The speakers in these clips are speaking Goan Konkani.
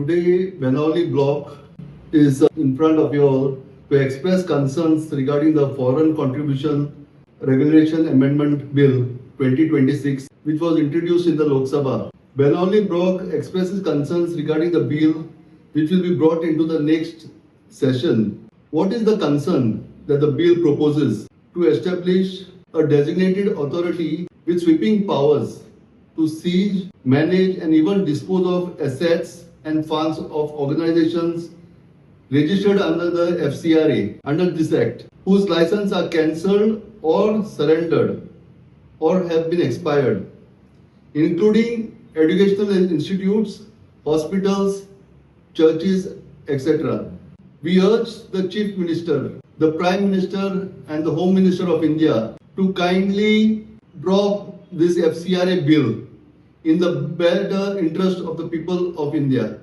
Today, Benaulim block is in front of you all to express concerns regarding the Foreign Contribution Regulation Amendment Bill 2026, which was introduced in the Lok Sabha. Benaulim block expresses concerns regarding the bill, which will be brought into the next session. What is the concern that the bill proposes? To establish a designated authority with sweeping powers to seize, manage, and even dispose of assets and funds of organizations registered under the FCRA under this act, whose license are cancelled or surrendered or have been expired, including educational institutes, hospitals, churches, etc. We urge the Chief Minister, the Prime Minister, and the Home Minister of India to kindly drop this FCRA bill in the better interest of the people of India.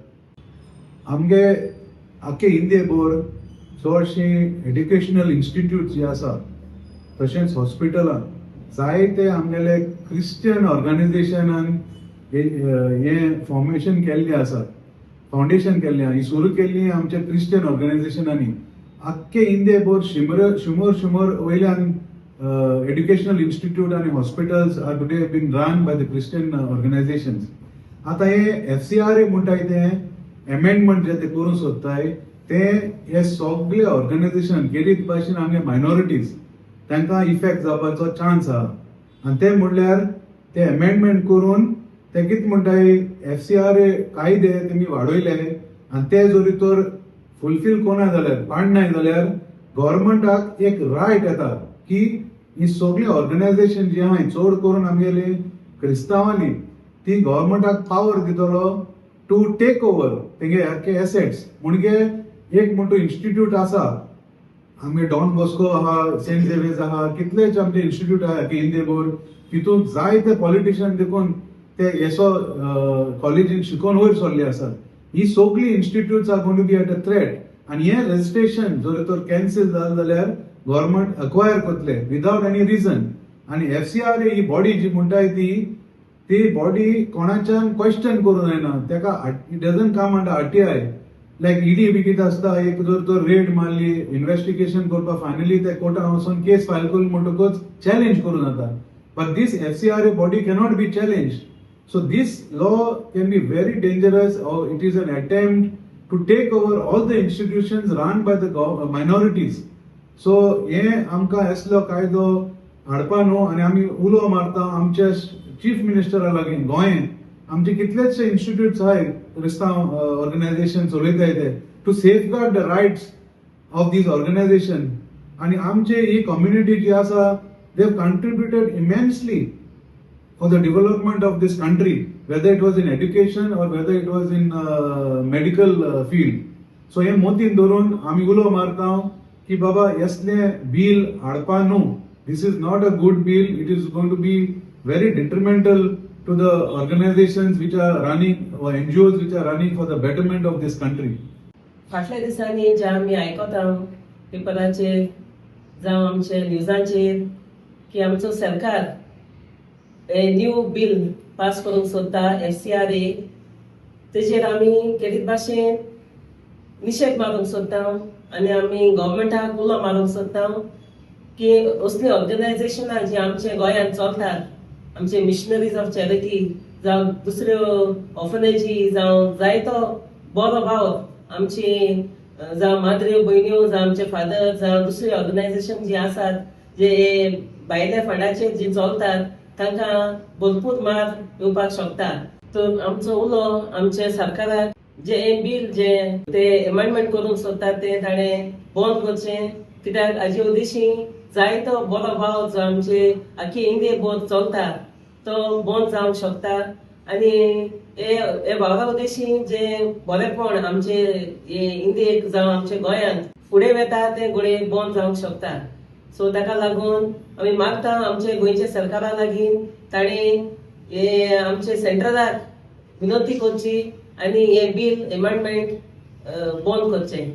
आमगे आख्खे इंडिये चडशीं एड्युकेशनल इन्स्टिट्यूट जी आसा, तशेंच हॉस्पिटलां, जायते आमगेले क्रिस्टियन ऑर्गनायझेशनान हें फॉर्मेशन केल्लें आसा, फावंडेशन केल्लें आहा. ही सुरू केल्ली आमच्या क्रिस्टियन ऑर्गनायझेशनांनी. आख्खे इंडिये भर शंबर शंबर शंबर वयल्यान एड्युकेशनल इन्स्टिट्यूट आनी hospitals are today been run by the Christian organizations. आतां हे एफसीआरए म्हणटाय तें एमेंडमेंट जे ते करूंक सोदताय, ते हे सगळे ऑर्गनायझेशन खेरीत भाशेन आमगे मायनॉरिटीज तांकां इफेक्ट जावपाचो चान्स आहा. आनी ते म्हणल्यार ते एमेंडमेंट करून ते कितें म्हणटाय, एफसीआरए कायदे तेमी वाडयले आनी ते जरी तर फुलफील कोना जाल्यार, पाडनाय जाल्यार, गव्हर्मेंटाक एक रायट येता की ही सगळीं ऑर्गनायझेशन जी आहाय, चड करून आमगेली क्रिस्तांवांनी, ती गव्हर्मेंटाक पावर दितलो टू टेक ओवर तेंगे आख्खे एसेट्स. म्हणजे एक म्हणटो इन्स्टिट्यूट आसा आमगे, डॉन बॉस्को आहा, सेंट झेवियर्स आहा, कितलेच आमचे इन्स्टिट्यूट आहा की इंडियेभर, तितून जायते पॉलिटिशियन देखून ते येसो कॉलेजीन शिकोवन वयर सरले आसात. ही सगळी institutes are going to be at a threat. आनी हे रजिस्ट्रेशन जर तर कॅन्सील जालें जाल्यार गव्हर्मेंट अक्वायर करतले विदावट एनी रिजन. आनी एफसीआरए ही बॉडी जी म्हणटाय ती ती बॉडी कोणाच्यान क्वेश्चन करूंक जायना तेका. It doesn't come under RTI like ED बी कितें आसता. एक जर तर रेड मारली, इन्व्हेस्टिगेशन करपाक, फायनली ते कोर्टान वचून केस फायल करून म्हणटकच चॅलेंज करूं जाता, but these FCRA body cannot be challenge. So this law can be very dangerous. It is an attempt to take over all the institutions run by the minorities. So हे आमकां असलो कायदो हाडपा न्हू आनी आमी उलो मारता आमच्या चीफ मिनिस्टरा लागीं. गोंयेन आमचे कितलेशे इन्स्टिट्यूट्स आहाय, क्रिस्तांव ऑर्गनायझेशन चलयताय ते, to safeguard the rights of these organization. आनी आमचे ही कम्युनिटी जी आसा, they have contributed immensely for the development of this country, whether it was in education or whether it was in medical field. So हे मोतीन धरून आमी उलो मारता की बाबा, असले बील हाडपा न्हू. This is not a good bill. It is going to be very detrimental to the organizations which are running or NGOs which are running for the betterment of this country. फाटल्या दिसांनी जे आमी आयकता पेपराचेर जावं आमचे न्युजांचेर की आमचो सरकार न्यू बील पास करूंक सोदता, एफसीआरए, तेजेर आमी खेरीत भाशेन निशेध मारूंक सोदता आनी आमी गव्हर्मेंटाक उलो मारूंक सोदता की असलीं ऑर्गनायझेशनां जीं आमच्या गोंयांत चलतात, आमचे मिशनरीज ऑफ चॅरिटी जावं दुसऱ्यो ऑर्फनेजी जावं, जायतो बरो वावर आमची जावं माद्र्यो भयण्यो जावं आमचे फादर जावं दुसरी ऑर्गनायझेशन जी आसात, जे भायल्या फंडाचेर जी चलतात, तांकां भरपूर मार येवपाक शकता. तर आमचो उलो आमच्या सरकाराक, जे हें बील जे ते एमेंडमेंट करूंक सोदतात ते ताणें बंद करचें, कित्याक हाजे उद्देशी जायतो बरो वावर जो आमचे आख्खी इंडिये भर चलता तो बंद जावंक शकता. आनी हे हे वावरा उद्देशी जे बरेपण आमचे हे इंडियेक जावं आमच्या गोंयांत फुडें वेता तें घडये बंद जावंक शकता. सो ताका लागून आमी मागता आमचे गोंयच्या सरकारा लागीं, ताणें हे आमचे सेंट्रलाक विनंती करची आनी हें बील एमेंडमेंट बंद करचें.